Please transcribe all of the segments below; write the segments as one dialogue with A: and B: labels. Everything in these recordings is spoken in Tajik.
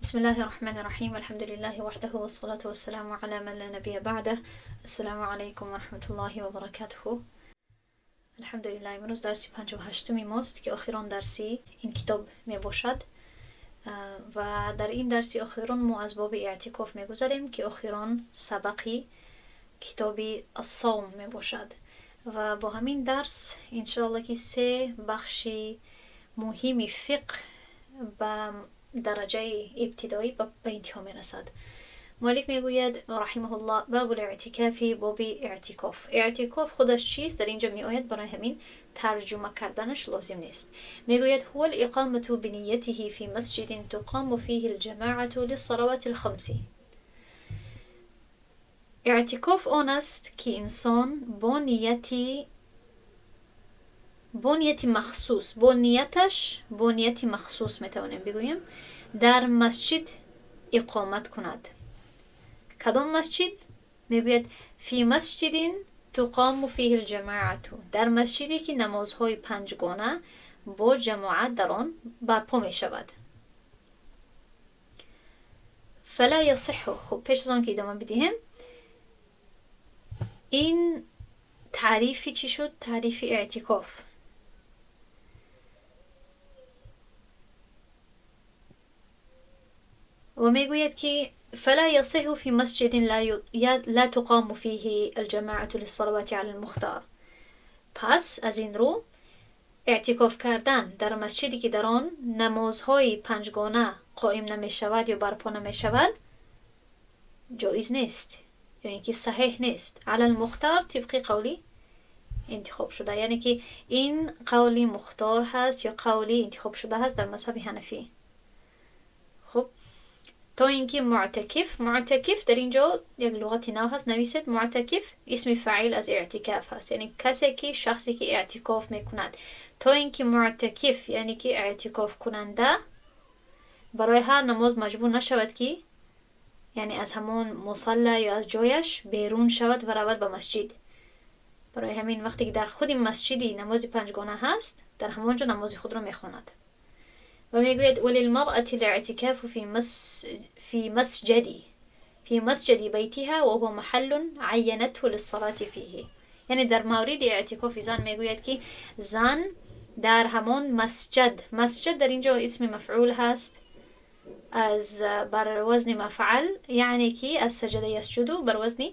A: بسم الله الرحمن الرحيم، الحمد لله وحده، والصلاة والسلام على من لا نبي بعده. السلام علیکم و رحمة الله و برکاته. الحمدلله، امروز درسی 58 ماست که آخران درسی این کتاب می باشد و در این درسی آخران ما از باب اعتکاف می گذاریم که آخران سبقی کتاب الصوم می باشد و با همین درس انشاءالله که سه بخش مهم فقه به درجه ابتدایی به انتها می رسد. مؤلف میگوید رحمه الله: باب الاعتکاف، باب اعتکاف. اعتکاف خودش چیست؟ در اینجا می آید، برای همین ترجمه کردنش لازم نیست. میگوید: هو الإقامة بنيته في مسجد تقام فيه الجماعة للصلوات الخمس. اعتکاف آن است که انسان با نیت مخصوص، با نیتش، با نیت مخصوص میتوانیم بگوییم، در مسجد اقامت کند. کدام مسجد؟ میگوید فی مسجد تقام فیه الجماعة، در مسجدی که نمازهای پنجگانه با جماعت در آن برپا می شود. فلا یصح. خب، پیش از آن که ادامه بدهیم، این تعریفی چی شد؟ تعریف اعتکاف. و میگوید که فلا يصح في مسجد لا تقام فيه الجماعة للصلوات على المختار. پس از این رو اعتکاف کردن در مسجدی که در آن نمازهای پنجگانه قائم نمی شود یا برپا نمی شود جایز نیست یا اینکه صحیح نیست. علی المختار، طبق قولی انتخاب شده، یعنی که این قولی مختار هست یا قولی انتخاب شده هست در مذهب حنفی. خب، تا اینکه معتکف، معتکف در اینجا یک لغت نو هست، نویسید. معتکف اسم فاعل از اعتکاف هست، یعنی کسی که، شخصی که اعتکاف میکند. تا اینکه معتکف، یعنی که اعتکاف کننده، برای هر نماز مجبور نشود که یعنی از همون مصلی یا از جایش بیرون شود و رود به مسجد. برای همین وقتی که در خود مسجدی نماز پنجگانه هست، در همانجا نماز خود را میخواند. و میگوید وللمرأة الاعتكاف في مسجد بيتها وهو محل عينته للصلاة فيه. یعنی در مورد اعتکاف زن میگوید که زن در همان مسجد، مسجد در اینجا اسم مفعول هست از بر وزن مفعل، یعنی که از سجد یسجد بر وزن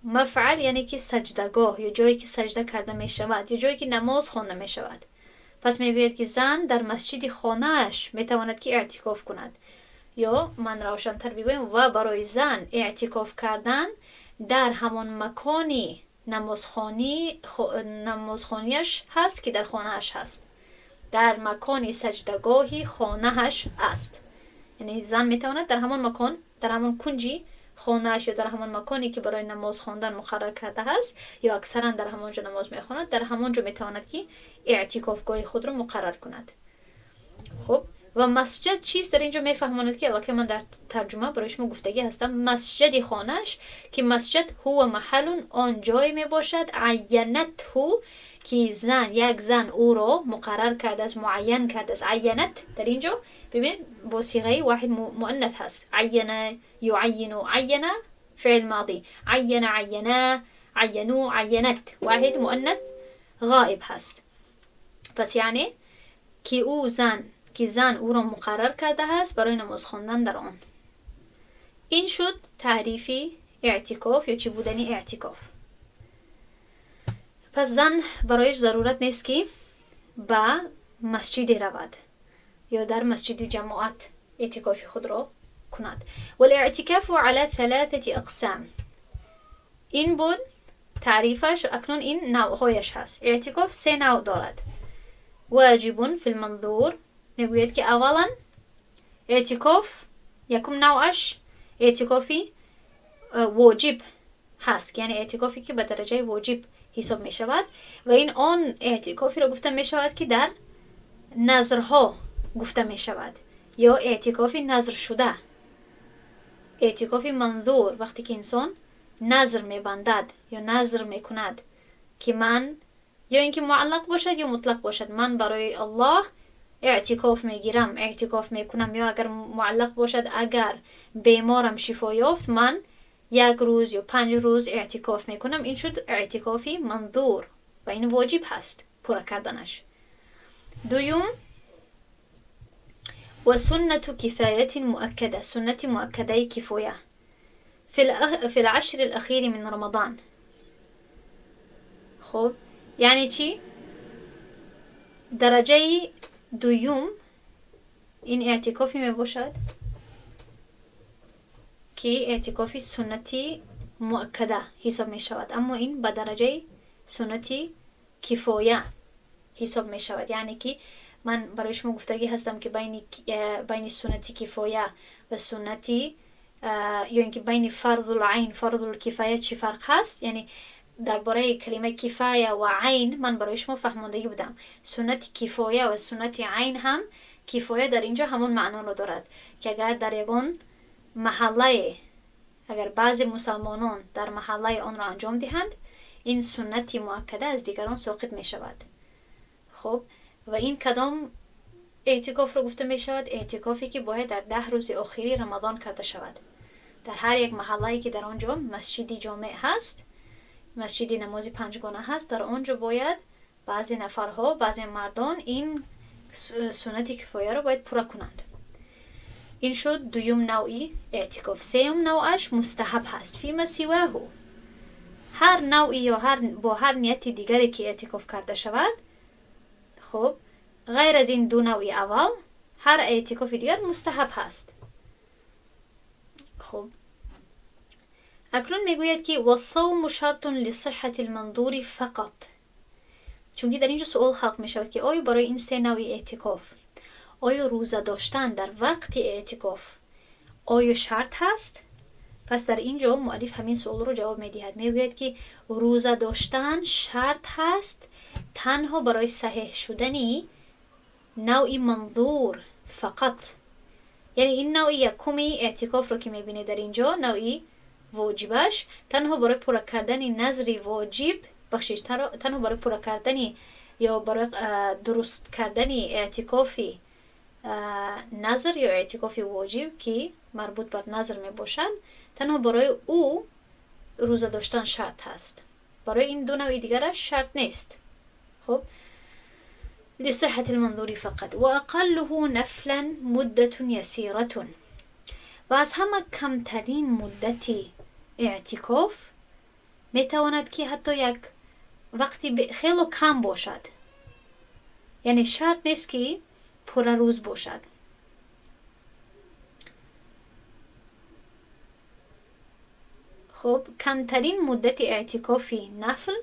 A: مفعل، یعنی که سجدگاه یا جایی که سجده کرده می شود یا جایی که نماز خوانده می شود. پس میگوید که زن در مسجد خانهاش میتواند که اعتکاف کند، یا من روشنتر بگویم، و برای زن اعتکاف کردن در همان مکانی نمازخوانیش هست که در خانهاش هست، در مکان سجدگاهی خانهاش است. یعنی زن میتواند در همان مکان، در همان کنجی خانهاش یا در همان مکانی که برای نماز خواندن مقرر کرده است یا اکثرا در همانجا نماز میخواند، در همانجا میتواند که اعتکافگاه خود را مقرر کند. خب، و مسجد چیست؟ در اینجا میفهماند که البته من در ترجمه برای شما گفتگی هستم. مسجد خانهش که مسجد هو محل، آن جای می باشد، عینته، که زن، یک زن او را مقرر کرده است، معین کرده است. عینت در اینجا ببین با صیغه واحد مؤنث هست. عین یعین، عین فعل ماضی، عین، عینا، عینو، عینت، واحد مؤنث غائب هست. پس یعنی که او زن، که زن او را مقرر کرده است برای نماز خواندن در آن. این شد تعریفی اعتکاف یا چی بودنی اعتکاف. پس زن برایش ضرورت نیست که به مسجد رود یا در مسجد جماعت اعتکاف خود را کند. والاعتکاف على ثلاثة اقسام. این بود تعریفش، اکنون این نوعهایش هست. اعتکاف سه نوع دارد. واجب في المنذور. میگوید که اولا اعتکاف یکم نوعش اعتکافی واجب هست، یعنی اعتکافی که به درجه واجب حساب می شود و این آن اعتکافی را گفته می شود که در نذرها گفته می شود یا اعتکافی نذر شده، اعتکافی منذور. وقتی که انسان نذر می بندد یا نذر می کند که من، یا اینکه معلق باشد یا مطلق باشد، من برای الله اعتکاف میگیرم، اعتکاف میکنم، یا اگر معلق باشد اگر بیمارم شفا یافت من یک روز یا 5 روز اعتکاف میکنم، این شد اعتکافی منظور و این واجب هست پورا کردنش. دوم و سنة کفایة مؤکده، سنت مؤکده کفایه فی العشر الاخیر من رمضان. خب یعنی چی؟ درجه دوم این اعتکافی می باشد که اعتکافی سنتی مؤکده حساب می شود، اما این به درجه سنتی کفایه حساب می شود. یعنی که من برای شما گفتگی هستم که بین سنتی کفایه و سنتی یا اینکه بین فرض العین فرض الکفایه چی فرق هست. یعنی درباره کلمه کفایه و عین من برای شما فهماندگی بودم. سنت کفایه و سنت عین هم، کفایه در اینجا همون معنا رو دارد که اگر در یگان محله، اگر بعضی مسلمانان در محله آن را انجام دهند، این سنت مؤکده از دیگران ساقط می شود. خب و این کدام اعتکاف رو گفته می شود؟ اعتکافی که باید در 10 روز آخری رمضان کرده شود. در هر یک محله که در آنجا مسجد جامع هست، مسجد نماز پنجگانه هست، در آنجا باید بعضی نفرها، بعضی مردان این سنت کفایه رو باید پورا کنند. این شد دوم نوعی اعتکاف. سوم نوعش مستحب هست، فیما سواه، هر نوعی یا هر با هر نیت دیگری که اعتکاف کرده شود. خب غیر از این دو نوعی اول، هر اعتکاف دیگر مستحب هست. خب اکنون میگوید که والصوم شرط لصحة المنظور فقط. چون که در اینجا سوال خلق می شود که آیا برای این سه نوع اعتکاف، آیا روزه داشتن در وقت اعتکاف آیا شرط هست؟ پس در اینجا مؤلف همین سوال رو جواب میدهد. میگوید که روزه داشتن شرط هست تنها برای صحیح شدن نوع منظور فقط. یعنی این نوع یکمی اعتکاف رو که میبینید در اینجا، نوعی واجبش تنها برای پورا کردن نظر واجب، بخشش تنها برای پورا کردن یا برای درست کردن اعتکافی نظر یا اعتکاف واجب که مربوط بر نظر می باشد، تنها برای او روزه داشتن شرط هست. برای این دو نوع دیگرش شرط نیست. خب لصحة المنظور فقط و اقله نفلا مدة یسیرة. و از همه کمترین مدت اعتکاف می تواند که حتی یک وقتی خیلی کم باشد، یعنی شرط نیست که پورا روز باشد. خب کمترین مدت اعتکافی نفل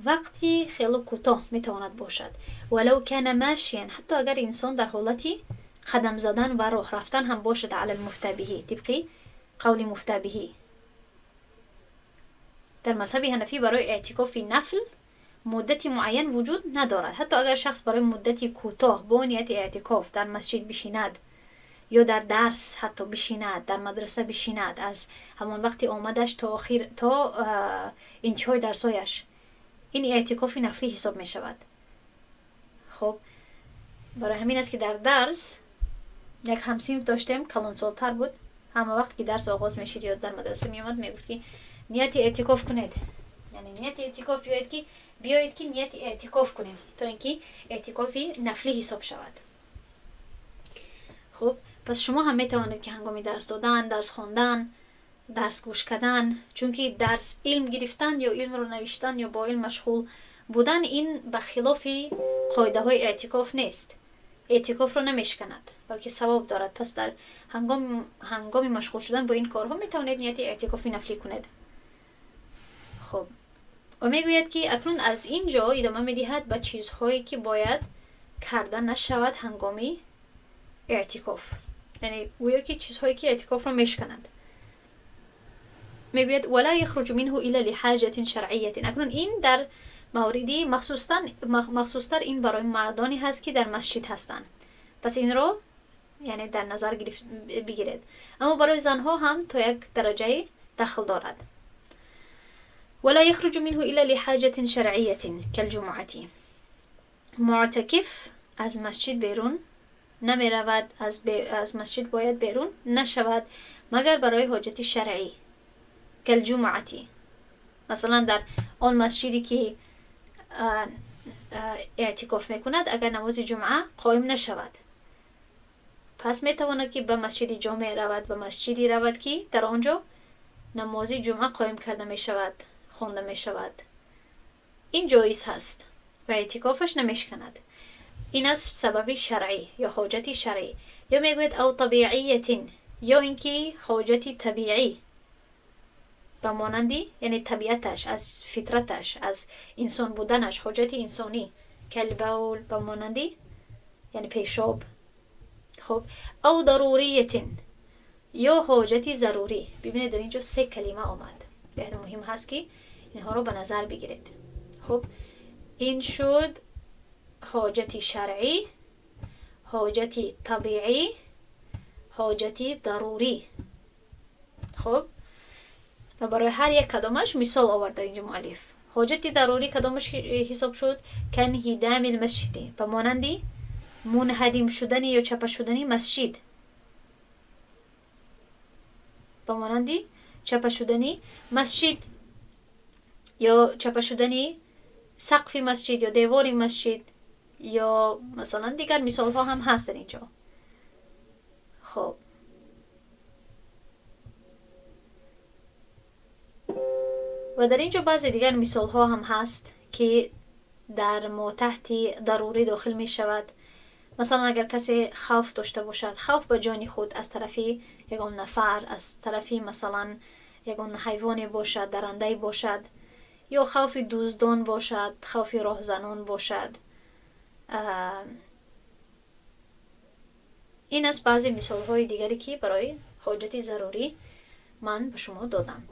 A: وقتی خیلی کوتاه می تواند باشد. ولو کان ماشیا، حتی اگر انسان در حالتی قدم زدن و راه رفتن هم باشد، علی المفتابهی، طبقی قول مفتابهی. در مذهب حنفی برای اعتکاف نفل مدت معین وجود ندارد. حتی اگر شخص برای مدتی کوتاه با نیت اعتکاف در مسجد بشیند یا در درس حتی بشیند، در مدرسه بشیند، از همان وقتی آمدش تا آخر، تا انتهای درسایش، این اعتکاف نفلی حساب می شود. خب برای همین است که در درس یک همصنف داشتیم، کلانسالتر بود، همه وقت که درس آغاز میشد یا در مدرسه می آمد میگفت که نیت اعتکاف کنید، یعنی نیت اعتکاف بیایید که نیت اعتکاف کنیم تا اینکه اعتکافی نفلی حساب شود. خب پس شما هم میتوانید که هنگامی درس دادن، درس خواندن، درس گوش کردن، چون که درس علم گرفتن یا علم رو نوشتن یا با علم مشغول بودن، این به خلاف قاعده های اعتکاف نیست، اعتکاف رو نمیشکند بلکه ثواب دارد. پس در هنگام مشغول شدن با این کارها میتوانید نیت اعتکافی نفلی کنید. خب و میگوید که اکنون از اینجا ادامه میدهد به چیزهایی که باید کرده نشود هنگامی اعتکاف، یعنی گویا که چیزهایی که اعتکاف رو میشکنند. میگوید ولا یخرج منه الا لحاجة شرعیة. اکنون این در موردی مخصوصتر این برای مردانی هست که در مسجد هستند، پس این رو یعنی در نظر بگیرید. اما برای زنها هم تا یک درجه دخل دارد. ولا يخرج منه إلا لحاجة شرعية كالجمعة. معتکف از مسجد بیرون نمی رود، از مسجد باید بیرون نشود مگر برای حاجت شرعی، کالجمعه. مثلا در آن مسجدی که اعتکاف میکند اگر نماز جمعه قائم نشود، پس میتواند که به مسجد جامع رود، به مسجدی رود که در آنجا نماز جمعه قائم کرده می شود، خوانده می شود. این جایز هست و اعتکافش نمیشکند. این از سبب شرعی یا حاجت شرعی. یا میگوید او طبیعیت، یا اینکه حاجت طبیعی به مانندی یعنی طبیعتش، از فطرتش، از انسان بودنش، حاجت انسانی، کالبول به مانندی یعنی پیشاب. خب او ضروریت یا حاجت ضروری. ببینید در اینجا سه کلمه آمد، بهتر مهم هست که اینها رو به نظر بگیرید. خب این شد حاجت شرعی، حاجت طبیعی، حاجت ضروری. خب و برای هر یک کدامش مثال آورد در اینجا مؤلف. حاجت ضروری کدامش حساب شد؟ کانهدام المسجد، به مانندی منهدم شدن یا چپه شدن مسجد، به مانندی چپه شدن مسجد یا چپه شدن سقف مسجد یا دیوار مسجد یا مثلا دیگر مثال ها هم هست در اینجا. خب و در اینجا بعضی دیگر مثال ها هم هست که در ما تحت ضروری داخل می شود. مثلا اگر کسی خوف داشته باشد، خوف به جان خود از طرف یگان نفر، از طرف مثلا یگان حیوان باشد، درنده باشد، یا خوف دزدان باشد، خوف راهزنان باشد. این از بعضی مثال های دیگری که برای حاجت ضروری من به شما دادم.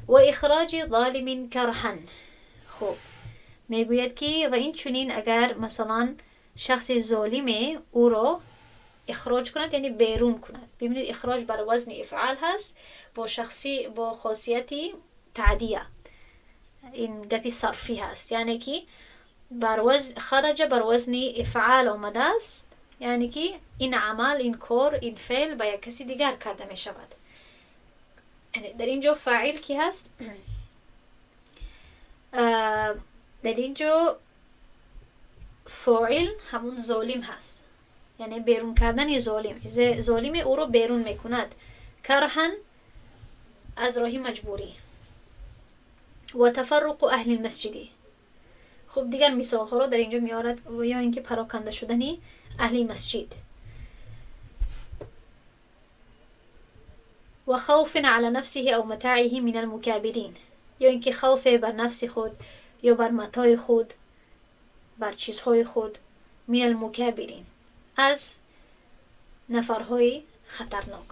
A: و اخراج ظالم کرها. خب میگوید که و این چنین اگر مثلا شخص ظالم او را اخراج کند، یعنی بیرون کند. ببینید اخراج بر وزن افعال هست با شخصی با خاصیت تعدیه، این گپی صرفی هست، یعنی که بر وزن خرج بر وزن افعال آمده است، یعنی که این عمل، این کار، این فعل با یک کسی دیگر کرده می شود. یعنی در اینجا فاعل کی هست؟ در اینجا فاعل همون ظالم هست، یعنی بیرون کردن ظالم، ظالم او رو بیرون میکند، کرهن از راهی مجبوری. و تفرق اهل المسجد. خب دیگر مثال ها رو در اینجا میارد، یا اینکه پراکنده شدن اهل مسجد. و خوف علی نفسه او متاعه من المکابرین، یا اینکه خوف بر نفس خود یا بر متاع خود، بر چیزهای خود، من المکابرین، از نفرهای خطرناک.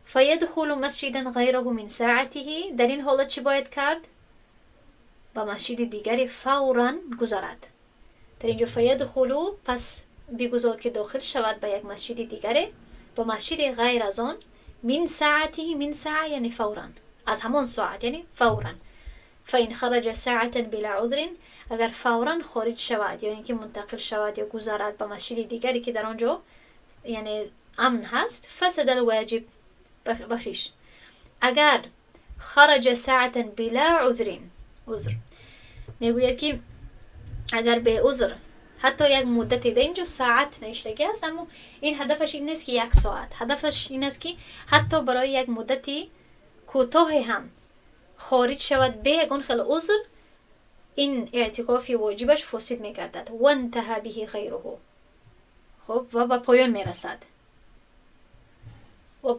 A: فیدخل مسجدا غیره من ساعته. در این حالت چی باید کرد؟ به مسجد دیگری فورا گذرد. در اینجا فیدخلو، پس بگذار که داخل شود به یک مسجد دیگری، به مسجد غیر از آن، من ساعته، من ساعه یعنی فورا، از همان ساعت یعنی فورا. فإن خرج ساعة بلا عذر، اگر فورا خارج شود یا اینکه منتقل شود یا گذرد به مسجد دیگری که در آنجا یعنی امن هست، فسد الواجب. بخشش، اگر خرج ساعة بلا عذر، عذر میگوید که اگر به عذر حتی یک مدتی، در اینجا ساعت نوشتگی است، اما این هدفش این نیست که یک ساعت، هدفش این است که حتی برای یک مدتی کوتاه هم خارج شود به یگان خیل عذر، این اعتکاف واجبش فاسد میگردد. و انتهى به غیره. خب و به پایان میرسد، و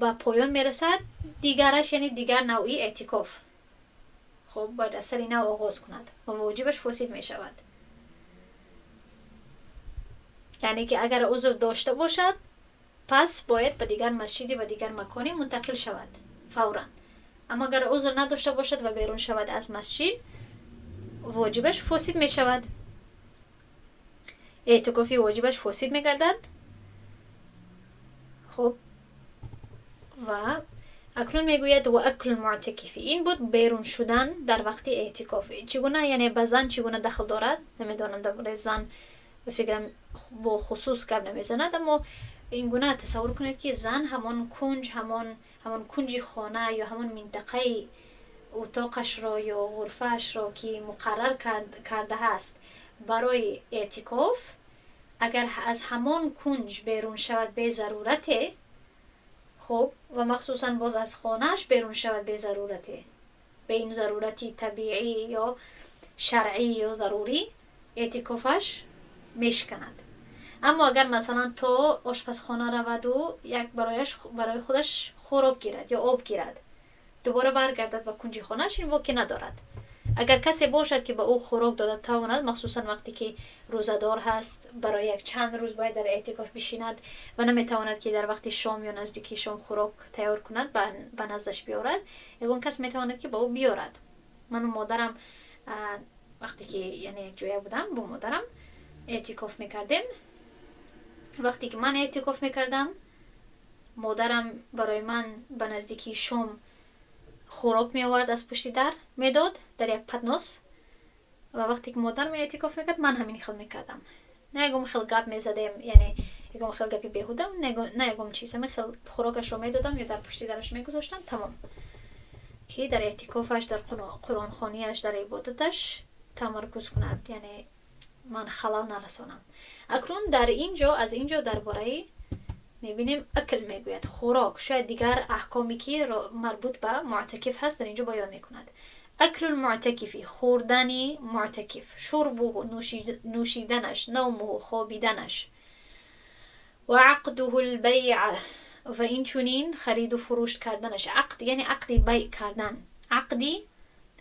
A: به پایان میرسد دیگرش، یعنی دیگر نوعی اعتکاف. خب باید از سر نو آغاز کند و واجبش فاسد میشود. یعنی که اگر عذر داشته باشد پس باید به دیگر مسجدی و دیگر مکانی منتقل شود فورا. اما اگر عذر نداشته باشد و بیرون شود از مسجد، واجبش فاسد می شود، اعتکافی واجبش فاسد می گردد. خب و اکنون میگوید و اکل المعتکفی. این بود بیرون شدن در وقت اعتکاف. چگونه یعنی به زن چگونه دخل دارد؟ نمیدانم درباره زن Ба фикрам, бо хусус гап намезанад, аммо ин гуна тасаввур кунед, ки зан ҳамон кунҷ, ҳамон кунҷи хона ё ҳамон минтақаи утоқашро ё ғурфаашро, ки муқаррар кардааст барои эътикоф, агар аз ҳамон кунҷ берун шавад безарурате, хуб, ва махсусан боз аз хонааш берун шавад безарурате, бе ин зарурати табиӣ ё шаръӣ ё зарурӣ, эътикофаш мешиканад. Аммо агар, масалан, то ошпазхона раваду як барои худаш хӯрок гирад ё об гирад, дубора баргардад ба кунҷи хонааш, ин боке надорад. Агар касе бошад, ки ба ӯ хӯрок дода тавонад, махсусан вақте ки рӯзадор ҳаст, барои як чанд рӯз бояд дар эътикоф бишинад ва наметавонад, ки дар вақти шом ё наздики шом хӯрок тайёр кунад, ба наздаш биёрад, ягон кас метавонад, ки ба ӯ биёрад. Ману модарам, вақте ки, яъне, якҷоя будам, бо модарам эътикоф мекардем, вақте ки ман эътикоф мекардам, модарам барои ман ба наздикии шом хӯрок меовард, аз пушти дар медод дар як поднос. Ва вақте ки модарам эътикоф мекард, ман ҳамин хел мекардам. На ягон хел гап мезадем, яъне ягон хел гапи беҳуда, на ягон чиз, ҳамин хел хӯрокашро медодам ё дар пушти дараш мегузоштам, тамом, ки дар эътикофаш, дар қуръонхонияш, дар ибодаташ тамаркуз кунад, яъне ман халал нарасонам. Акнун дар ин ҷо, аз ин ҷо дар бораи мебинем, акл мегӯяд, хӯрок, шояд дигар аҳкоме, ки марбут ба муътакиф ҳаст, дар ин ҷо баён мекунад. أكل المعتكف, хӯрдани муътакиф, شربه, нӯшиданаш, نومه, хобиданаш, وعقده البيع, ва инчунин хариду фурӯш карданаш. Ақд, яъне ақди байъ кардан, ақди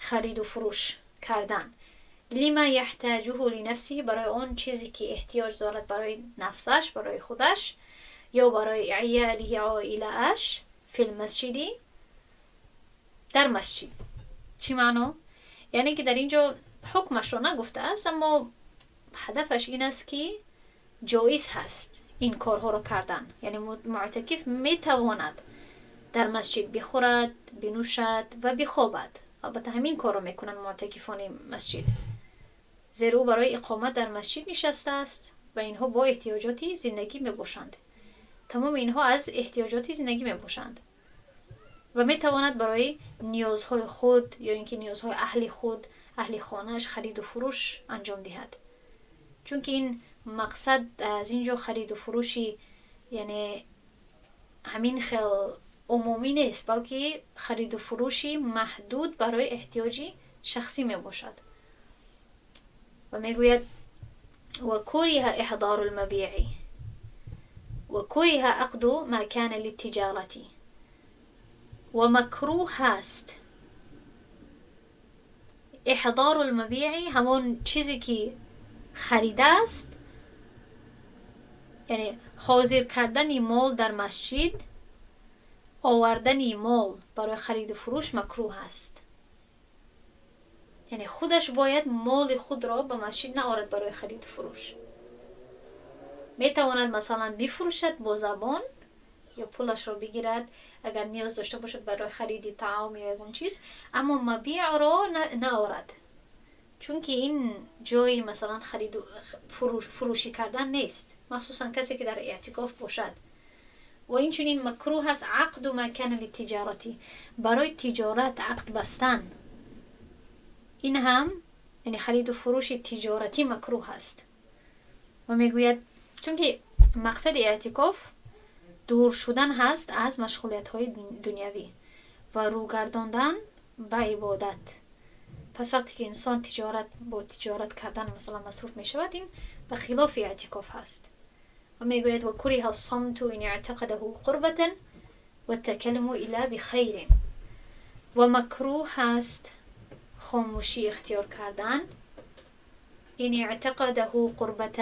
A: хариду фурӯш кардан. لما يحتاجه لنفسه, барои он чизе, ки эҳтиёҷ дорад барои нафсаш, барои худаш ё барои عياله, оилааш, في المسجد, дар масҷид. Чӣ маъно? Яъне ки дар ин ҷо ҳукмашро нагуфтааст, аммо ҳадафаш ин аст, ки ҷоиз ҳаст ин корҳоро кардан, яъне муътакиф метавонад дар масҷид бихӯрад, бинӯшад ва бихобад. Албатта, ҳамин корро мекунанд муътакифони масҷид, зеро ӯ барои иқомат дар масҷид нишастааст ва инҳо бо эҳтиёҷоти зиндагӣ мебошанд. Тамоми инҳо аз эҳтиёҷоти зиндагӣ мебошанд. Ва метавонад барои ниёзҳои худ ё ин ки ниёзҳои аҳли худ, аҳли хонааш хариду фурӯш анҷом диҳад, чунки ин мақсад аз ин ҷо хариду фурӯши, яъне, ҳамин хел умумӣ нест, балки хариду фурӯши маҳдуд барои эҳтиёҷи шахсӣ мебошад. Ва мегӯяд: وكره إحضار المبيع وكره عقد ما كان للتجارة. و مکروه هست إحضار المبيع, ҳамон чизе, ки харида аст, яъне ҳозир кардани мол дар масҷид, овардани мол барои хариду фурӯш макрӯҳ аст. Яъне худаш бояд моли худро ба масҷид наорад барои хариду фурӯш. Метавонад, масалан, бифурӯшад бо забон ё пулашро бигирад, агар ниёз дошта бошад барои хариди таом ё ягон чиз, аммо мабиъро наорад, чунки ин ҷои, масалан, хариду фурӯшӣ кардан нест, махсусан касе, ки дар эътикоф бошад. Ва инчунин макрӯҳ аст عقد ما كان للتجارة, барои тиҷорат ақд бастан. Ин ҳам, яъне хариду фурӯши тиҷоратӣ макрӯҳ аст. Ва мегӯяд, чунки мақсади эътикоф дур шудан ҳаст аз машғулиятҳои дунявӣ ва рӯгардондан ба ибодат. Пас вақте ки инсон тиҷорат, бо тиҷорат кардан, масалан, масруф мешавад, ин ба хилофи эътикоф ҳаст. Ва мегӯяд: وكره الصمت إن اعتقده قربة والتكلم إلا بخير. Ва макрӯҳ ҳаст хомӯшӣ ихтиёр кардан إن اعتقده قربة,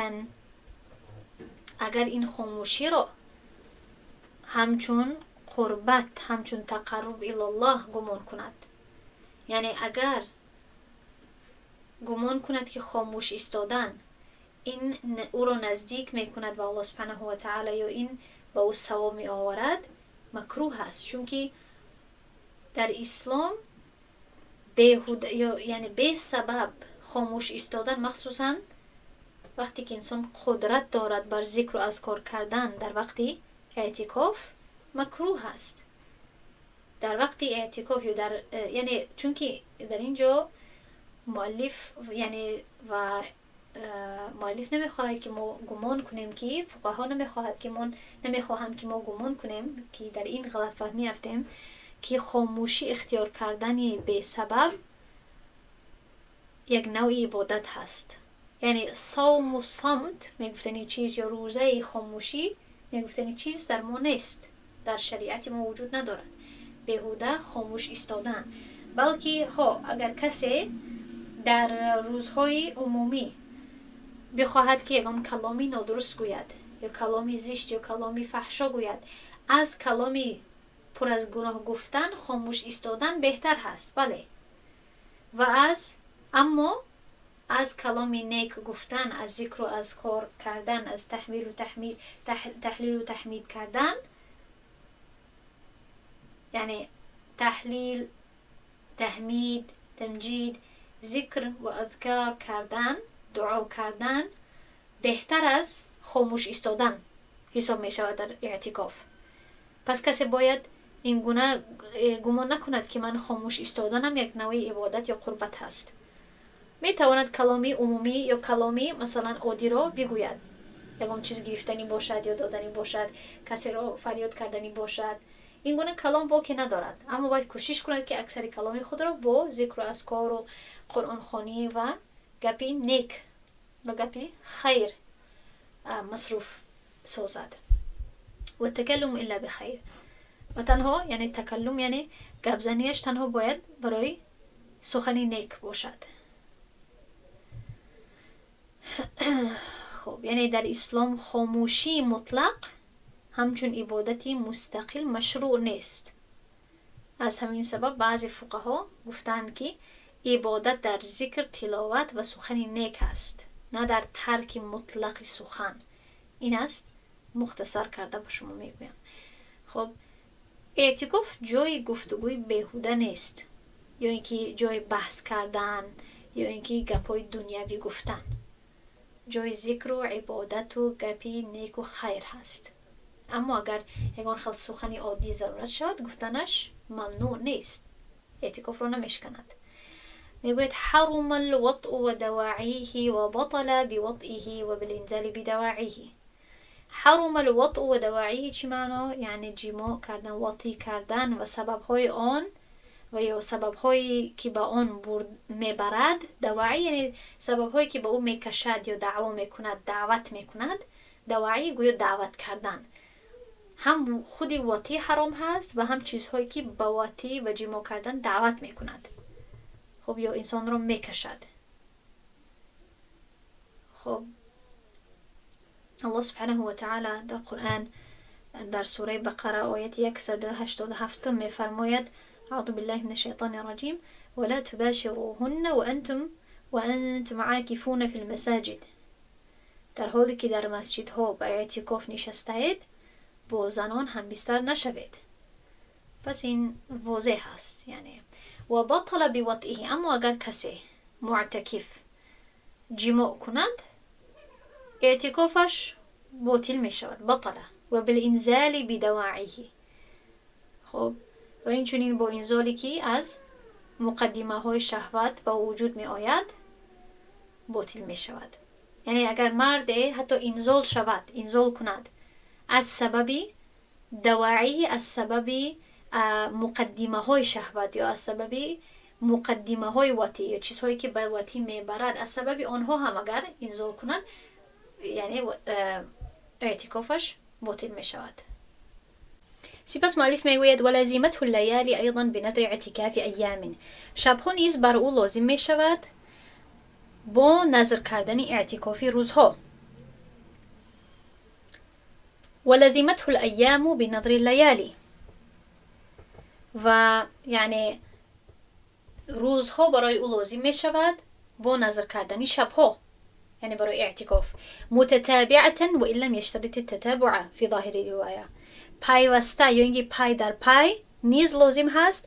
A: агар ин хомӯширо ҳамчун қурбат, ҳамчун تقرب إلى الله гумон кунад. Яъне агар гумон кунад, ки хомӯш истодан ин ӯро наздик мекунад ба Аллоҳ سبحانه وتعالى ё ин ба ӯ савоб меоварад, макрӯҳ аст, чунки дар ислом беҳуда ё, яъне, бесабаб хомӯш истодан, махсусан вақте ки инсон қудрат дорад бар зикру азкор кардан дар вақти эътикоф, макрӯҳ аст. Дар вақти эътикоф ё дар, яъне чунки дар ин ҷо муаллиф, яъне ва муаллиф намехоҳад, ки мо гумон кунем, ки фуқаҳо намехоҳанд, ки мо гумон кунем, ки дар ин ғалатфаҳмӣ афтем, ки хомӯшӣ ихтиёр кардани бесабаб як навъи ибодат ҳаст. Яъне савму самт мегуфтани чиз ё рӯзаи хомӯшӣ мегуфтани чиз дар мо нест, дар шариати мо вуҷуд надорад беҳуда хомӯш истодан. Балки ҳо, агар касе дар рӯзҳои умумӣ бихоҳад, ки ягон каломи нодуруст гӯяд ё каломи зишт ё каломи фаҳшо гӯяд, аз каломи пур аз гуноҳ гуфтан хомӯш истодан беҳтар ҳаст, бале. Ва аз аммо аз каломи нек гуфтан, аз зикру азкор кардан, аз таҳмилу таҳлилу таҳмид кардан, яъне таҳлил, таҳмид, тамҷид, зикр ва азкор кардан, дуо кардан беҳтар аз хомӯш истодан ҳисоб мешавад дар эътикоф. Пас касе бояд ин гуна гумон накунад, ки ман хомӯш истоданам як навъи ибодат ё қурбат ҳаст. Метавонад каломи умумӣ ё каломи, масалан, оддиро бигӯяд, ягон чиз гирифтанӣ бошад ё доданӣ бошад, касеро фарёд карданӣ бошад, ин гуна калом боке надорад, аммо бояд кӯшиш кунад, ки аксари каломи худро бо зикру азкору қуръонхонӣ ва гапи нек ва гапи хайр масруф созад. Ватакаллум илла бихайр, ва танҳо, яъне такаллум, яъне гапзанияш танҳо бояд барои сухани нек бошад. Хуб, яъне дар ислом хомӯшии мутлақ ҳамчун ибодати мустақил машрӯъ нест. Аз ҳамин сабаб баъзе фуқаҳо гуфтаанд, ки ибодат дар зикр, тиловат ва сухани нек аст, на дар тарки мутлақи сухан. Ин аст, мухтасар карда ба шумо мегӯям. Хуб, эътикоф ҷои гуфтугӯи беҳуда нест ё ин ки ҷои баҳс кардан ё ин ки гапҳои дунявӣ гуфтан. Ҷои зикру ибодату гапи неку хайр ҳаст. Аммо агар ягон хел сухани оддӣ зарурат шавад, гуфтанаш мамнӯъ нест, эътикофро намешиканад. Мегӯяд: ҳарума алватъу ва даваъиҳи ва батала биватъиҳи ва билинзали бидаваъиҳи. Ҳарума алватъу ва даваъиҳи чӣ маъно? Яъне ҷимоъ кардан, ватӣ кардан ва сабабҳои он ва ё сабабҳое ки ба он мебарад. Даваъӣ яъне сабабҳое ки ба ӯ мекашад ё даъво мекунад, даъват мекунад. Даваъӣ гӯё даъват кардан. Ҳам худи ватӣ ҳаром ҳаст ва ҳам чизҳое ки ба ватӣ ва ҷимоъ кардан даъват мекунад, хуб, ё инсонро мекашад. Хуб, Аллоҳ субҳанаҳу ва таъала дар Қуръан, дар сураи Бақара, ояти 187 мефармояд: аъузу биллаҳи мина шайтони раҷим, вала тубашируҳунна ва антум аакифуна фил масаҷид. Дар ҳоле ки дар масҷидҳо ба эътикоф нишастаед, бо занон ҳамбистар нашавед. Пас ин возеҳ аст. Яъне ва батала биватъиҳи. Аммо агар касе муътакиф ҷимоъ кунад, эътикофаш ботил мешавад. Батала ва билинзали бидаваъиҳи. Хуб, ва инчунин бо инзоле ки аз муқаддимаҳои шаҳват ба вуҷуд меояд, ботил мешавад. Яъне агар марде ҳатто инзол шавад, инзол кунад аз сабаби даваъиҳи, аз сабаби муқаддимаҳои шаҳват ё аз сабаби муқаддимаҳои ватӣ ё чизҳое ки ба ватӣ мебарад, аз сабаби онҳо ҳам агар инзол кунад, яъне эътикофаш ботил мешавад. Сипас муаллиф мегӯяд: валазиматҳу лаяли айдан бинадри эътикафи айёмин. Шабҳо низ бар ӯ лозим мешавад бо назр кардани эътикофи рӯзҳо. Валазиматҳу лайёму бинадри лаяли, ва яъне рӯзҳо барои ӯ лозим мешавад бо назр кардани шабҳо, яъне барои эътикоф. Мутатабиатан ва ин лам яштарит татабуа фи зоҳири ривоя. Пайваста ё ин ки пай дар пай низ лозим ҳаст,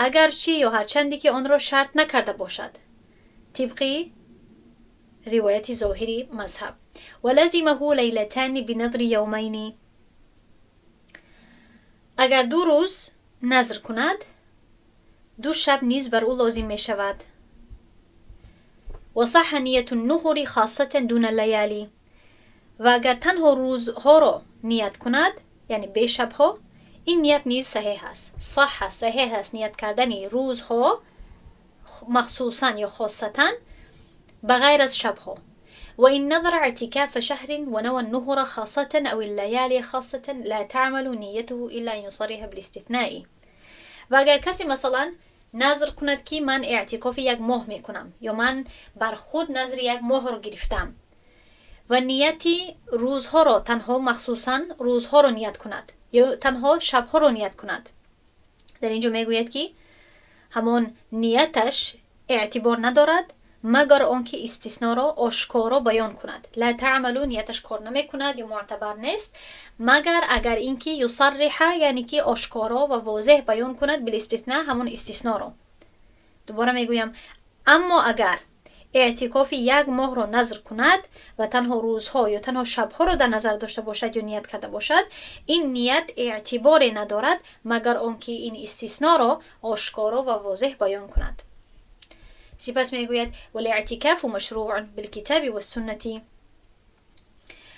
A: агарчи ё ҳарчанде ки онро шарт накарда бошад тибқи روایت ظاهری مذهب. ولزمه لیلتان بنذر یومین، اگر 2 روز نذر کند 2 شب نیز بر او لازم می شود. و صح نیت النهر خاصة دون اللیالی، و اگر تنها روزها را نیت کند یعنی به شبها، این نیت نیز صحیح است. صح صحیح است نیت کردن روزها مخصوصا یا خاصتا بغیر از شبها. و این نذر اعتکاف شهر و نوى النهر خاصة او الليالي خاصة لا تعمل نیته الا ان يصرح بالاستثناء. و اگر کسی مثلا نذر کند که من اعتکاف 1 ماه میکنم یا من بر خود نذر 1 ماه رو گرفتم و نیتی روزها را تنها مخصوصا روزها را نیت کند یا تنها شبها را نیت کند، در اینجا میگوید که همان نیتش اعتبار ندارد مگر آنکه استثناء را آشکارا بیان کند. لا تعملو نیتش کار نمیکند یا معتبر نیست مگر اگر اینکه یصرح یعنی که آشکارا و واضح بیان کند بالاستثناء همون استثناء را. دوباره میگویم اما اگر اعتکاف 1 ماه را نذر کند و تنها روزها یا تنها شبها را در نظر داشته باشد یا نیت کرده باشد، این نیت اعتبار ندارد مگر آنکه این استثناء را آشکارا و واضح بیان کند. سپس میگوید والاعتکاف مشروع بالکتاب والسنة.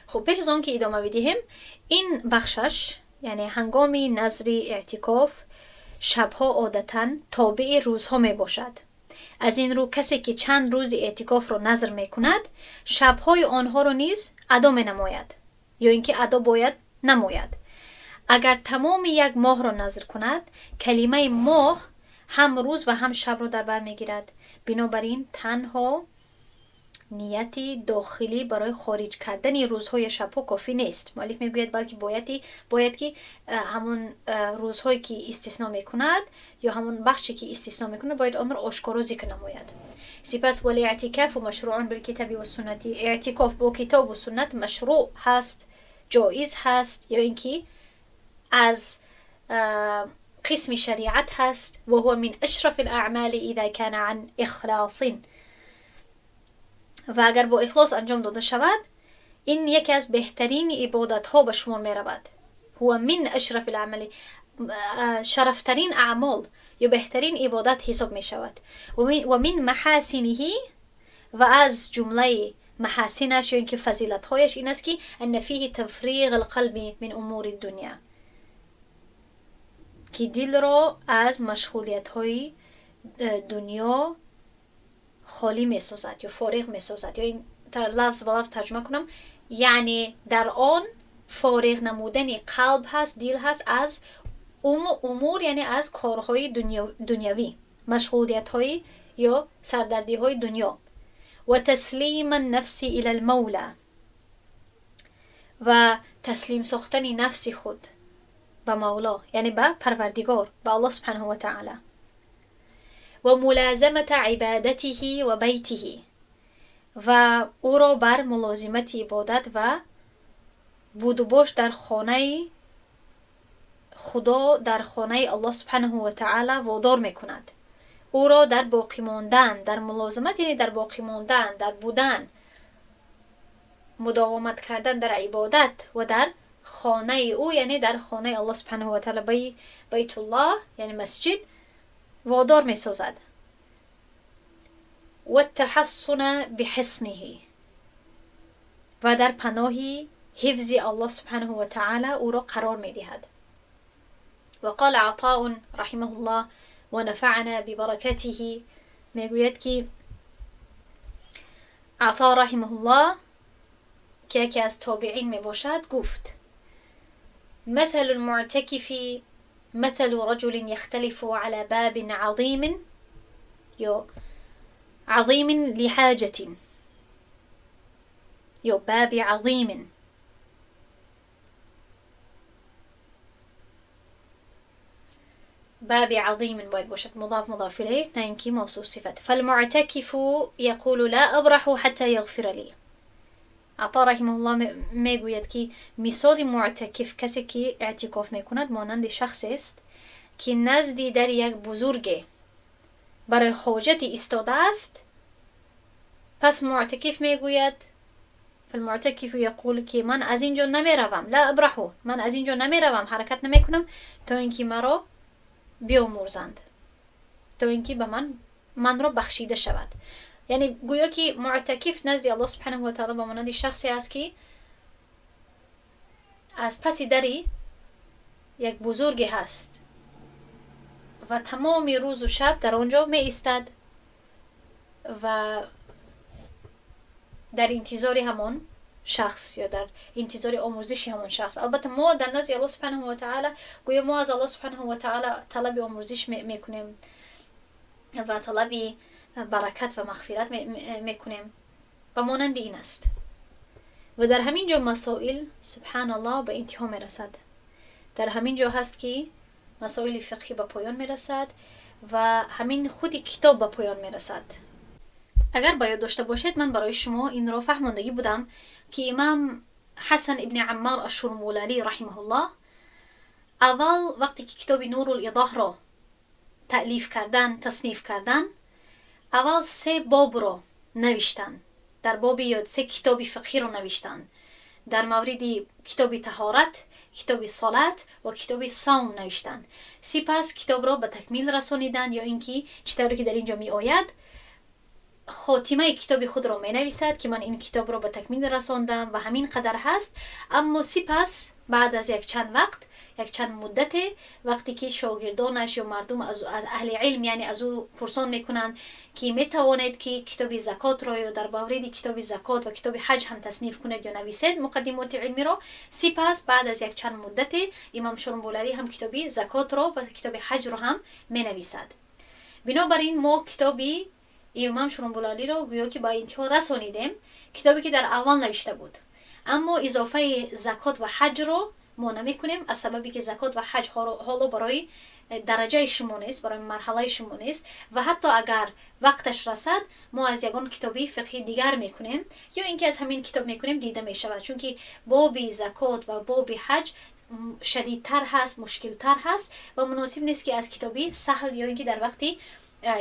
A: خب پیش از آن که ادامه بدهیم این بخشش یعنی هنگام نذر اعتکاف شبها عادتا تابع روزها می باشد. از این رو کسی که چند روز اعتکاف را نذر می کند شبهای آنها را نیز ادا می نماید یا اینکه ادا باید نماید. اگر تمام 1 ماه را نذر کند کلمه ماه هم روز و هم شب را در بر میگیرد. بنابراین تنها نیت داخلی برای خارج کردن روزهای شبها کافی نیست. مؤلف میگوید بلکه باید که همون روزهایی که استثناء میکند یا همون بخشی که استثناء میکند باید آن را آشکارا ذکر نماید. سپس والاعتکاف مشروع بالکتاب و سنت، اعتکاف با کتاب و سنت مشروع هست، جایز هست یا اینکه از قسم شریعت هست. و هو من اشرف الاعمال اذا كان عن اخلاص، و اگر با اخلاص انجام داده شود این یکی از بهترین عبادت ها به شمار می رود. هو من اشرف الاعمال، شرفترین اعمال یا بهترین عبادت حساب می شود. و من محاسنه، و از جمله محاسنش یا اینکه فضیلت هایش این است که ان فیه تفریغ القلب من امور الدنیا، که دل را از مشغولیت های دنیا خالی می سازد یا فارغ می سازد. یا این لفظ به لفظ ترجمه کنم یعنی در آن فارغ نمودن قلب هست، دل هست از امور یعنی از کارهای دنیوی، مشغولیت های یا سردردی های دنیا. و تسلیم النفس الی المولا، و تسلیم ساختن نفس خود به مولا یعنی به پروردگار، به الله سبحانه و تعالی. و ملازمت عبادته و بیته، و او را بر ملازمت عبادت و بود و باش در خانه خدا، در خانه الله سبحانه و تعالی وادار میکند. او را در باقی ماندن، در ملازمت یعنی در باقی ماندن، در بودن، مداومت کردن در عبادت و در خانه او یعنی در خانه الله سبحانه و تعالی، بیت الله یعنی مسجد، وادار می سازد. و التحصن بحصنه، و در پناه حفظ الله سبحانه و تعالی او را قرار می دهد. و قال عطاء رحمه الله و نفعنا ببرکته، می گوید که عطا رحمه الله که یکی از تابعین می باشد گفت مثل المعتکف مثل رجل يختلف على باب عظيم يو عظيم لحاجة يو باب عظيم. باب عظيم باید باشد مضاف مضاف إليه نه اینکه موصوف صفت. فالمعتكف يقول لا أبرح حتى يغفر لي. عطا رحمه الله میگوید که مثال معتکف کسی که اعتکاف میکند مانند شخص است که نزدی در یک بزرگ برای حاجت ایستاده است، پس معتکف میگوید، فالمعتکف یقول که من از اینجا نمیروم، لا أبرح، من از اینجا نمیروم، حرکت نمیکنم تا اینکه مرا بیامرزند، تا اینکه به من را بخشیده شود. یعنی گویا که معتکف نزد الله سبحانه و تعالی به مانند شخصی است که از پس دری یک بزرگی هست و تمام روز و شب در آنجا می ایستد و در انتظار همان شخص یا در انتظار آمرزش همان شخص. البته ما در نزد الله سبحانه و تعالی گویا ما از الله سبحانه و تعالی طلب آمرزش میکنیم و طلب برکت و مغفرت میکنیم و مانند این است. و در همین جا مسائل سبحان الله به انتها میرسد. در همین جا هست که مسائل فقهی به پایان میرسد و همین خودی کتاب به پایان میرسد. اگر باید داشته باشید، من برای شما این را فهماندگی بودم که امام حسن ابن عمار الشرمولالی رحمه الله اول وقتی که کتاب نور الایضاح را تألیف کردن، تصنیف کردن، اول سه باب را نوشتن در باب یا سه کتاب فقهی را نوشتن، در مورد کتاب طهارت، کتاب صلات و کتاب صوم نوشتن. سپس کتاب را به تکمیل رسانیدن یا اینکه چطوری که در اینجا می آید، خاتمه کتاب خود را می نویسد که من این کتاب را به تکمیل رساندم و همین قدر هست. اما سپس بعد از یک چند وقت، یک چند مدت، وقتی که شاگردانش یا مردم از اهل علم، یعنی از او پرسان میکنند که میتوانید که کتاب زکات را یا در مورد کتاب زکات و کتاب حج هم تصنیف کنید یا نویسید مقدمات علمی را، سپس بعد از یک چند مدت امام شرمبولری هم کتاب زکات را و کتاب حج را هم می نویسد. بنابراین ما کتابی امام شرمبولالی را گویا که با انتها رسانیدیم، کتابی که در اول نوشته بود، اما اضافه زکات و حج را ما نمیکنیم، از سببی که زکات و حج حالا برای درجه شما نیست، برای مرحله شما نیست و حتی اگر وقتش رسد ما از یگان کتابی فقهی دیگر میکنیم یا اینکه از همین کتاب میکنیم، دیده میشود، چون که باب زکات و باب حج شدیدتر هست، مشکلتر هست و مناسب نیست که از کتابی سهل یا اینکه در وقتی،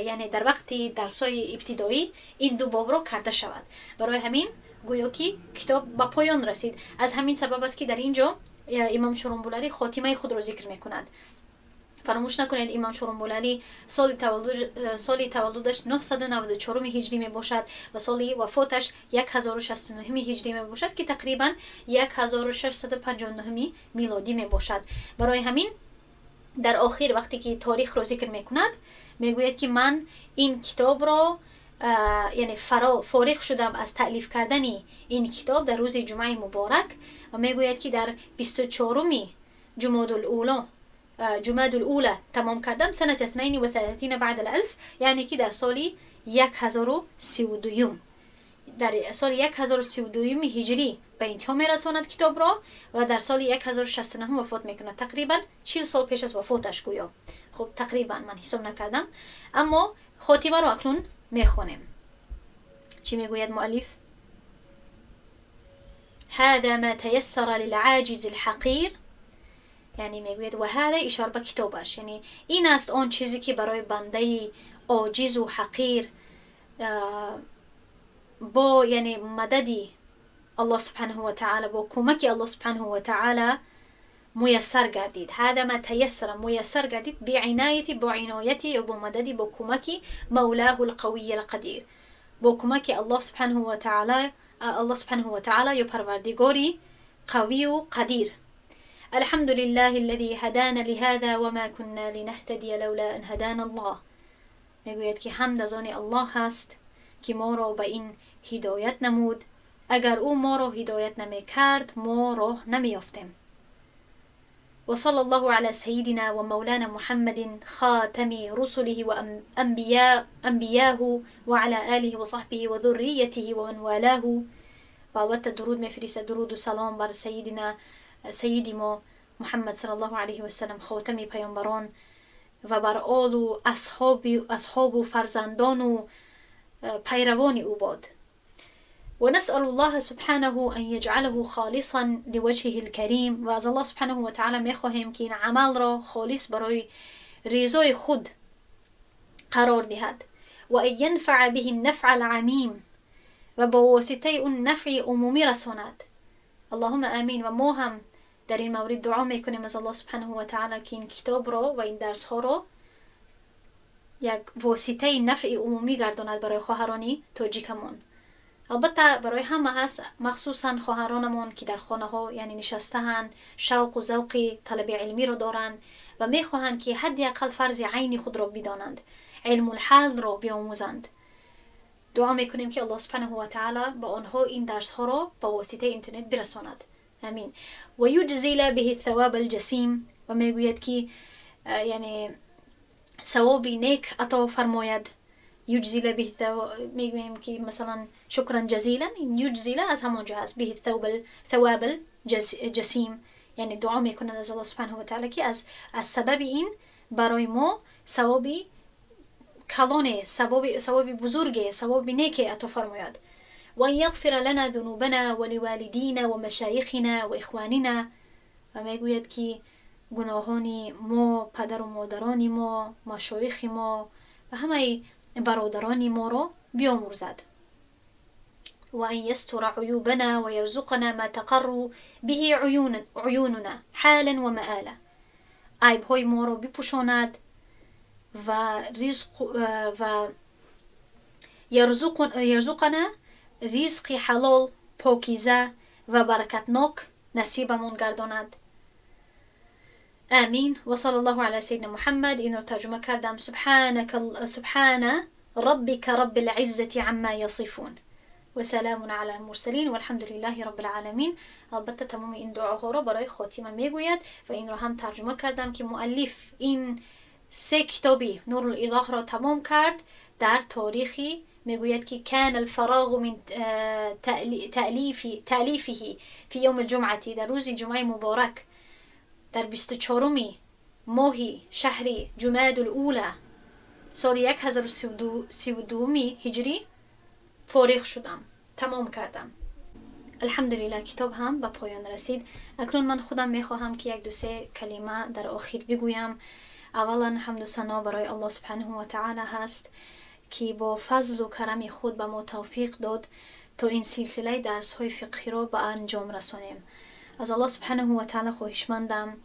A: یعنی در وقتی درسای ابتدایی این دو باب را کرده شود. برای همین گویا که کتاب به پایان رسید. از همین سبب است که در اینجا امام شرمبولری خاتمه خود را ذکر میکند. فراموش نکنید امام شرمبولری سال تولدش 994 هجری می باشد و سال وفاتش 1069 هجری می باشد که تقریبا 1659 میلادی می باشد. برای همین در آخر وقتی که تاریخ را ذکر میکند، میگوید که من این کتاب را، یعنی فارغ شدم از تألیف کردن این کتاب در روز جمعه مبارک و میگوید که در 24 جماد الاولا، جماد الاولى تمام کردم، سنة 32 بعد الألف، یعنی که در سال 1032، در سال 1032 هجری به انتها میرساند کتاب را و در سال 1069 وفات میکند، تقریبا 40 سال پیش از وفاتش گویا. خب، تقریبا، من حساب نکردم، اما خاتمه را اکنون میخوانیم. چی میگوید مؤلف؟ هذا ما تيسر للعاجز الحقير، یعنی میگوید و هذا، اشاره به کتابش، یعنی این است آن چیزی که برای بنده عاجز و حقیر با یعنی مددی الله سبحانه و تعالی، با کمک الله سبحانه و تعالی میسر گردید. هذا ما تيسر، میسر گردید، بعناية، با عنایتی یا با مددی، با کمک مولاه القوي القدیر، با کمک الله سبحانه و تعالی، الله سبحانه و تعالی یا پروردگاری قوی و قدیر. الحمد لله الذي هدانا لهذا وما كنا لنهتدي لولا أن هدانا الله. میگوید که حمد از آن الله هست که ما را به این هدایت نمود. اگر او ما را هدایت نمی کرد، ما راه نمی یافتیم. وصلى الله على سيدنا ومولانا محمد خاتم رسله وأنبياه وعلى آله وصحبه وذريته ومن والاه. و البته درود میفرستد، درود و سلام بر سیدنا، سیدی ما محمد صلی الله علیه و سلم، خاتم پیامبران، و بر آل و اصحاب و فرزندان و پیروان او باد. ونسأل الله سبحانه أن يجعله خالصا لوجهه الكريم. و از الله سبحانه و تعالی میخواهیم که این عمل را خالص برای رضای خود قرار دهد. و أن ينفع به النفع العميم. و با واسطه اون نفع عمومی رساند. اللهم آمین. و ما هم در این مورد دعا میکنیم از الله سبحانه و تعالی که این کتاب رو و این درس ها رو یک واسطه نفع عمومی گرداند برای خواهرانی تاجیکمون. البته برای همه هست، مخصوصا خواهرانمون که در خانه ها یعنی نشسته، شوق و ذوق طلب علمی رو دارند و میخواهند که حداقل فرض عین خود را بدانند، علم الحال را بیاموزند. دعا میکنیم که الله سبحانه و تعالی به آنها این درس ها را با واسطه اینترنت برساند. امین. و یجزل به الثواب الجسیم. و میگوید که یعنی ثواب نیک عطا فرماید. یجزل به، میگوییم که مثلا شکرا جزیلا، یجزل از همونجا هست، به الثواب الجسیم. یعنی دعا میکند از الله سبحانه و تعالی که از سبب این برای ما ثوابی کلانه، ثواب بزرگ، ثواب نیک عطا فرماید. وأن يغفر لنا ذنوبنا ولوالدينا ومشايخنا وإخواننا. و میگوید که گناهان ما، پدر و مادران ما، مشایخ ما و همه برادران ما را بیامرزد. وأن يستر عيوبنا ويرزقنا ما تقر به عيوننا حالا ومآلا. عیب های ما را بپوشاند و رزق و یرزقنا رزق حلال، پاکیزه و برکتناک نصیبمون گرداند. آمین. و صلی الله علی سیدنا محمد. این رو ترجمه کردم. سبحانك سبحان ربك رب العزة عما يصفون وسلام على المرسلين والحمد لله رب العالمین. البته تمام این دعاها رو برای خاتمه میگوید و این رو هم ترجمه کردم که مؤلف این سه کتابی نور الایضاح را تمام کرد در تاریخی، میگوید که كان الفراغ من تألیفه في یوم الجمعة، در روز جمعه مبارک، در 24 ماهی شهر جماد الاولى سال 1032 هجری فارغ شدم، تمام کردم. الحمدلله کتاب هم به پایان رسید. اکنون من خودم میخواهم که یک دو سه کلمه در آخر بگویم. اولا حمد و ثنا برای الله سبحانه و تعالی هست که با فضل و کرم خود به ما توفیق داد تا این سلسله درس های فقهی را به انجام رسانیم. از الله سبحانه و تعالی خواهشمندم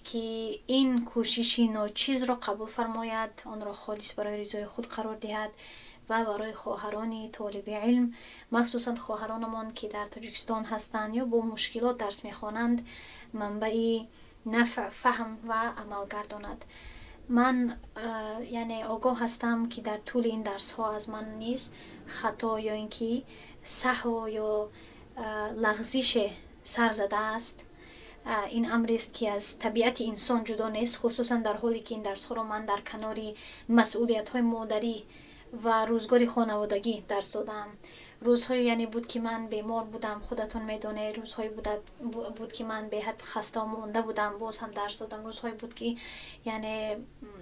A: که این کوشش ناچیز را قبول فرماید، آن را خالص برای رضای خود قرار دهد و برای خواهران طالب علم، مخصوصا خواهرانمان که در تاجیکستان هستند یا با مشکلات درس میخوانند، منبع نفع، فهم و عمل گرداند. من یعنی آگاه هستم که در طول این درس ها از من نیز خطا یا اینکه سهو یا لغزش سر زده است. این امری است که از طبیعت انسان جدا نیست، خصوصا در حالی که این درس ها رو من در کنار مسئولیت های مادری و روزگار خانوادگی درس دادم. روزهای یعنی بود که من بیمار بودم، خودتون میدونه، روزهای بود که من به حد خسته مونده بودم، باز هم درس دادم. روزهای بود که یعنی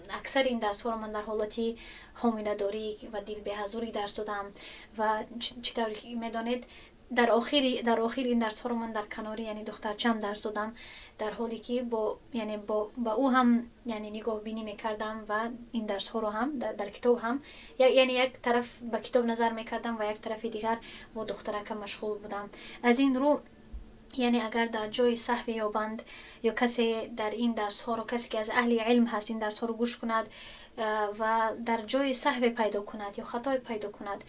A: اکثر این درس ها رو من در حالتی حامله داری و دل بی‌حضوری درس دادم و چطور میدانید در آخر این درس ها رو من در کناری یعنی دخترچم درس دادم، در حالی که با یعنی با او هم یعنی نگاه بینی میکردم و این درس ها رو هم در کتاب هم، یعنی یک طرف به کتاب نظر میکردم و یک طرف دیگر با دخترکم مشغول بودم. از این رو یعنی اگر در جای سهو یابند یا کسی در این درس ها رو، کسی که از اهل علم هست، این درس ها رو گوش کند و در جای سهو پیدا کند یا خطای پیدا کند،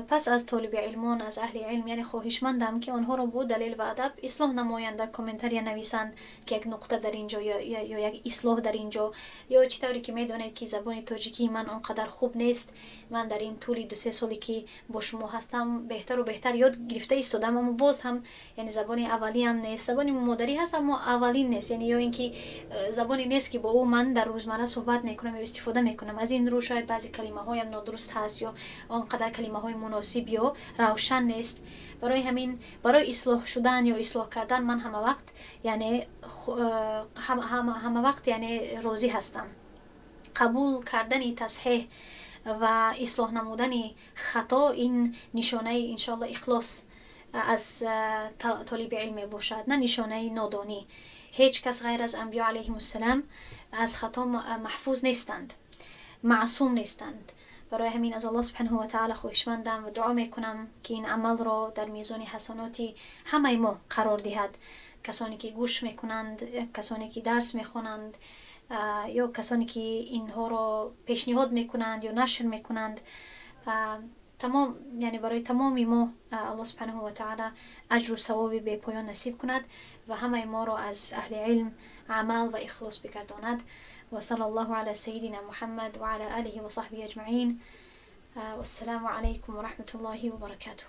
A: پس از طالب علمان، از اهل علم یعنی خواهشمندم که آنها را با دلیل و ادب اصلاح نمایند، در комментария نویسند که یک نقطه در اینجا یا یک اصلاح در اینجا. یا چطوری که میدانید که زبان تاجیکی من آنقدر خوب نیست. من در این طول 2-3 سالی که با شما هستم بهتر و بهتر یاد گرفته ایستادم، اما باز هم یعنی زبان اولی هم نیست. زبان مادری هست اما اولین نیست، یعنی یا اینکه زبانی نیست که با او من در روزمره صحبت میکنم یا استفاده میکنم. از این رو شاید بعضی کلمه هایم نادرست هست یا آنقدر کلمه های مناسب یا روشن نیست. برای همین برای اصلاح شدن یا اصلاح کردن من همه وقت یعنی همه وقت یعنی راضی هستم. قبول کردن تصحیح و اصلاح نمودن خطا این نشانه انشالله اخلاص از طالب علم باشد، نه نشانه نادانی. هیچ کس غیر از انبیا علیهم السلام از خطا محفوظ نیستند، معصوم نیستند. برای همین از الله سبحانه و تعالی خواهشمندم و دعا میکنم که این عمل را در میزان حسنات همه ما قرار دهد. کسانی که گوش میکنند، کسانی که درس میخوانند یا کسانی که اینها را پیشنهاد میکنند یا نشر میکنند، تمام، یعنی برای تمام ما الله سبحانه و تعالی اجر و ثواب بی پایان نصیب کند و همه ما را از اهل علم، عمل و اخلاص بگرداند. و صلی الله علی سیدنا محمد و علی آله و صحبه اجمعین و السلام علیکم و رحمة الله و برکاته.